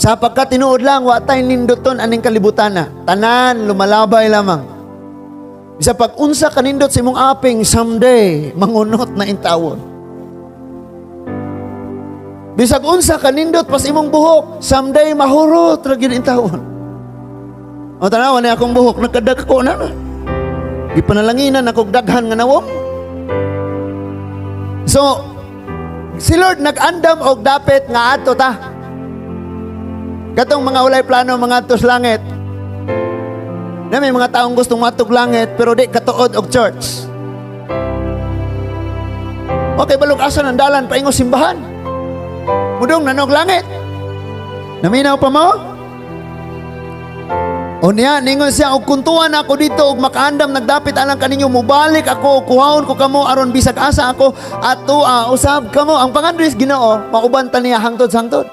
Sa pagkatinuod lang, wa tay ninduton aning kalibutan na. Tanan, lumalabay lamang. Bisa pag unsa kanindot sa imong aping, someday, mangunot na intawon. Bisag unsa kanindot pas imong buhok, someday mahurot ra gyud intawon. O tanawa ni akong buhok, nagkadagko na. Gipanalanginan akong daghan nga nawong. So, si Lord nag-andam og dapit nga ato ta. Katong mga walay plano mga sa langit. Na may mga taong gustong matug langit pero di katuod og church. Okay, balog asa ng dalan paingo simbahan. Mudong nanog langit. Naminaw pa mo? O niya, ningon siya, og kuntuan ako dito, og makaandam, nagdapit alang kaninyo, mubalik ako, kuhaon ko kamo, aron bisag asa ako, ato, usab kamo. Ang pangandoy Ginoo, mauban ta niya hangtod sa hangtod.